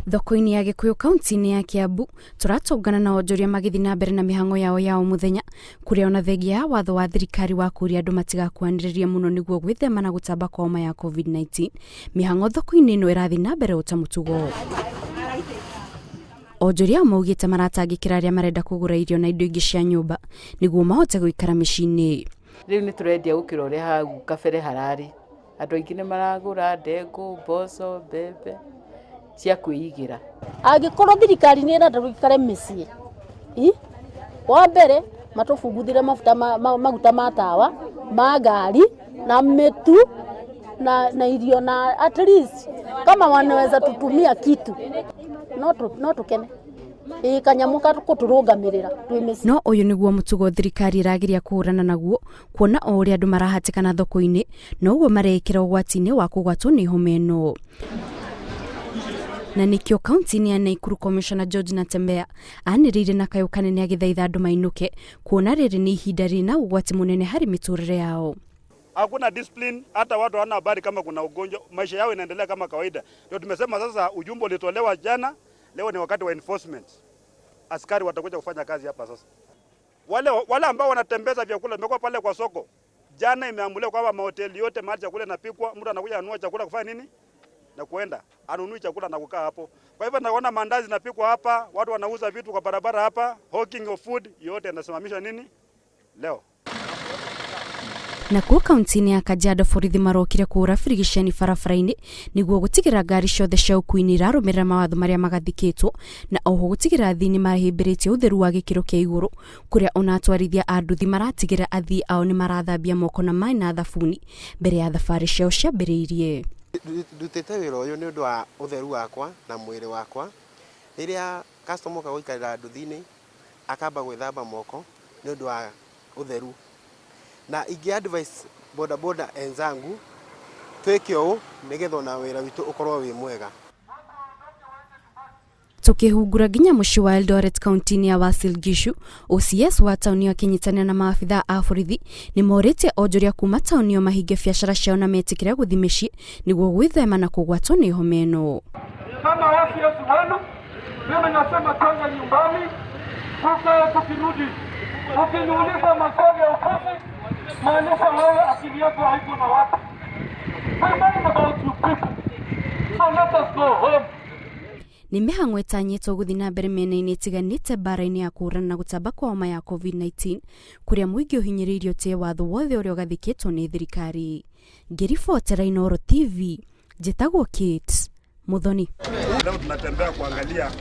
Thoko-inĩ ya Gĩkũyũ kaunti-inĩ ya Kiambu tũratũngana na onjoria magĩthiĩ na mbere na mĩhang'o yao ya o mũthenya, kũrĩa ona thengia ya watho wa thirikari wa kũũria andũ matigakuhanĩrĩrie mũno nĩguo gwĩthema na gũtamba kwa homa ya COVID-19, mĩhang'o thoko-inĩ ĩno ĩrathiĩ na mbere o ta mũtugo. Onjoria ao maugĩte maratangĩkĩra arĩa marenda kũgũra irio na indo ingĩ cia nyũmba nĩguo mahote gũikara mĩciĩ-inĩ. Rĩu nĩ tũrendia gũkĩra ũrĩa hau kabere hararĩ. Andũ aingĩ nĩ maragũra ndengũ, mboco, mbembe cia kwĩigĩra. Angĩkorwo thirikari nĩ ĩrenda tũikare mĩciĩ, wa mbere matũbunguthĩre mafuta maguta ma tawa, ma ngari na mĩtu na irio na at least kama wanaweza tutumia kitu no tũkene. Ĩĩ kanyamũ ga gũtũrũgamĩrĩra twĩ mĩciĩ. No ũyũ nĩguo mũtugo thirikari ĩrageria kũhũrana naguo, kuona o ũrĩa andũ marahatĩkana thoko-inĩ, noguo mareĩkĩra ũgwati-inĩ wa kũgwatwo nĩ homa ĩno. Na nĩkĩo kaunti-inĩ ya Naikuru Commissioner George Natembeya anĩrĩire na kayũ kanene agĩthaitha andũ mainũke, kuona rĩrĩ nĩ ihinda rĩna ũgwati mũnene harĩ mĩtũrĩre yao. Hakuna discipline, hata watu hawana habari kama kuna ugonjwa, maisha yao inaendelea kama kawaida. Ndio tumesema sasa, ujumbe ulitolewa jana, leo ni wakati wa enforcement. Askari watakuja kufanya kazi hapa sasa. Wale ambao wanatembeza vyakula imekuwa pale kwa soko. Jana imeamuliwa kwamba mahoteli yote mahali chakula inapikwa, mtu anakuja anunua chakula kufanya nini? Na kuenda anunui chakula na kukaa hapo. Kwa hivyo naona mandazi inapikwa hapa, watu wanauza vitu kwa barabara hapa, hawking of food yote inasimamishwa nini? Leo. Nakuo kaunti-inĩ ya Kajiado borithi marokire kũhũra birigiceni barabara-inĩ nĩguo gũtigĩrĩra ngari ciothe cia ũkuui nĩ irarũmĩrĩra mawatho marĩa magathĩkĩtwo, na oho gũtigĩrĩra athii nĩ mahĩmbĩrĩtie ũtheru wa gĩkĩro kĩa igũrũ, kũrĩa ona atwarithia a nduthi maratigĩrĩra athii ao nĩ marathambia moko na maĩ na thabuni mbere ya thabarĩ ciao ciambĩrĩirie. Ndutĩte wĩra ũyũ nĩ ũndũ wa ũtheru wakwa na mwĩrĩ wakwa. Rĩrĩa customer oka gũikarĩra nduthi-inĩ akamba gwĩthamba moko nĩ ũndũ wa ũtheru. Na ingĩ advise boda boda enzangu twĩke ũũ nĩgetha ona wĩra witũ ũkorwo wĩ mwega. Tukihungura nginya mũciĩ wa Eldoret kaunti-inĩ ya Uasin Gishu, OCS wa taũni ĩyo akĩnyitanĩra na maabithaa a borithi nĩ morĩtie onjoria kuma taũni ĩyo mahinge biacara ciao na metĩkĩre gũthiĩ mĩciĩ nĩguo gwĩthema na kũgwatwo nĩ homa ĩno. Kama OCS wenu, mimi nasema twende nyumbani, tukae tukirudi. Ukiniuliza maswali ya upuzi, maanisha wewe akili yako haiko na watu. We mind about you people. So let us go home. Nĩ mĩhang'o ĩtanyĩtwo gũthiĩ na mbere mĩena-inĩ ĩtiganĩte mbara-inĩ ya kũhũrana na gũtamba kwa homa ya COVID-19, kũrĩa mũingĩ ũhinyĩrĩirio ũtĩe watho wothe ũrĩa ũgathĩkĩtwo nĩ thirikari. Ngĩribotera Inooro TV, njĩtagwo Kate Muthoni. Leo tunatembea kuangalia